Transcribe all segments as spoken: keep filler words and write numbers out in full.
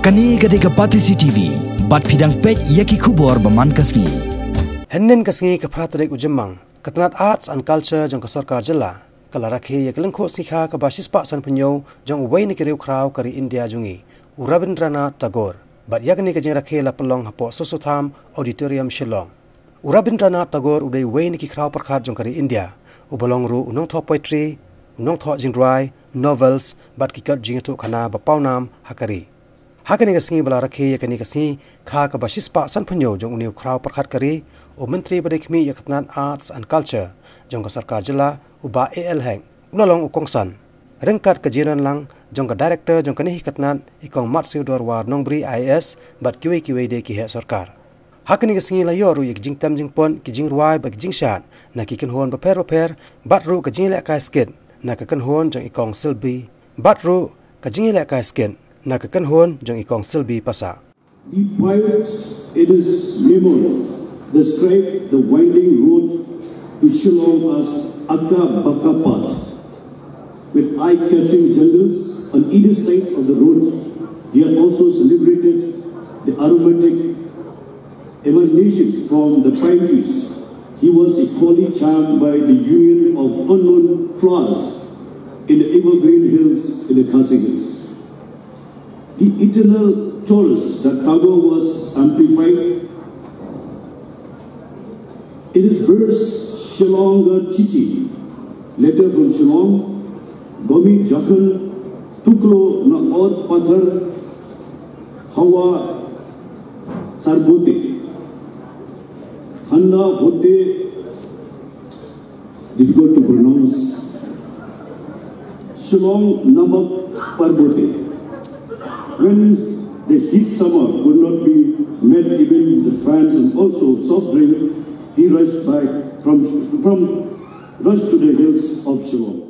Kane ka dei ka Batesi T V, bad phi dang peit ïa ki khubor ba man ka sngi. Hynnin ka sngi ka phra tarik u Jymmang, ka tnat Arts and Culture jong ka sorkar jylla ka la rakhe ïa ka lyngkhuh sngi kha kaba shispah sanphew jong uwei na ki riewkhraw ka ri India jong ngi, u Rabindranath Tagore. Bad ïa kane ka jingrakhe la pynlong hapoh Soso Tham Auditorium, Shillong. U Rabindranath Tagore u dei uwei na ki khraw pyrkhat jong ka ri India, uba long ruh u nongthoh poetry, u nongthoh jingrwai, novels, bad ki kot jingïathuhkhana ba pawnam ha ka ri. Ha kane ka sngi ba la rakhe ïa kane ka sngi kha kaba shispah sanphew jong une u khraw pyrkhat ka ri, u Myntri ba dei khmih ïa ka tnat Arts and Culture jong ka sorkar jylla, u Bah A L Hek, u la long u kongsan ryngkat ka jingïadonlang jong ka Director jong kane hi ka tnat, i Kong Matsiewdor War Nongbri I A S, bad kiwei kiwei de ki heh sorkar. Ha kane ka sngi la ïoh ruh ïa ka jingtem jingpot, ki jingrwai bad ki jingshad na ki kynhun bapher bapher, bad ruh ka jingïalehkai skit na ka kynhun jong i Kong Silbi, bad ruh ka jingïalehkai skit na ka kynhun jong i Kong Silbi Passah. The poet in his memoir described the winding road to Shillong as Aka Baka Path, with eye-catching jungles on either side of the road. He had also celebrated the aromatic emanations from the pine trees. He was equally charmed by the union of unknown flowers in the evergreen hills in the Khasi Hills. The eternal chorus that Tagore was amplified in his verse Shillong Ga Chithi, letter from Shillong, Gomi Jakhan, Tuklo na Or Pathar, Hawa Sarbote, Handa Hote, difficult to pronounce, Shillong Namak Parbote. When the heat summer could not be met, even the fans and also soft drink, he rushed back from, from rushed to the hills of Shillong.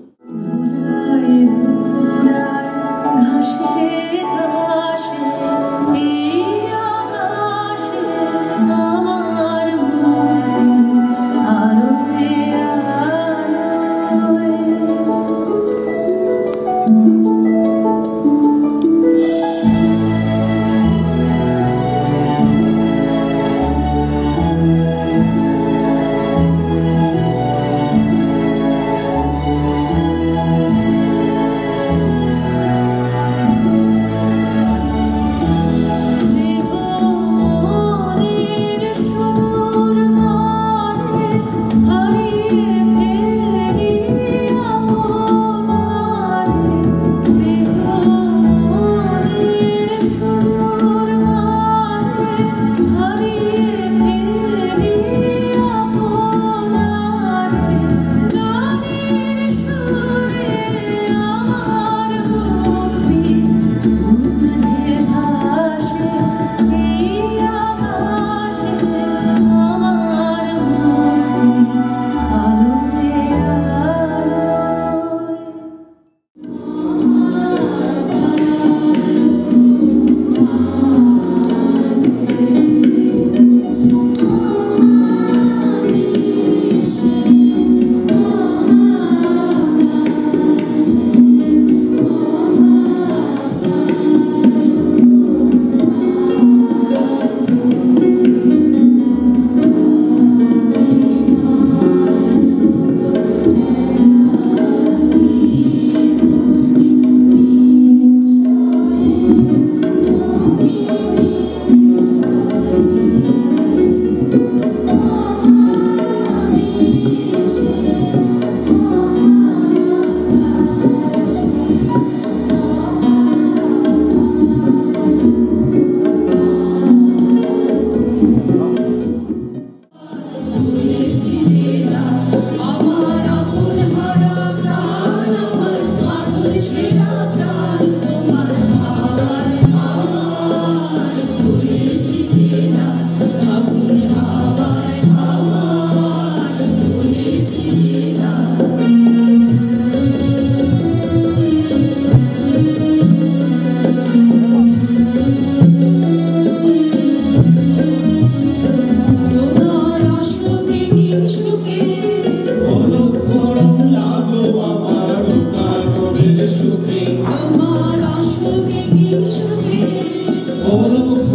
Ong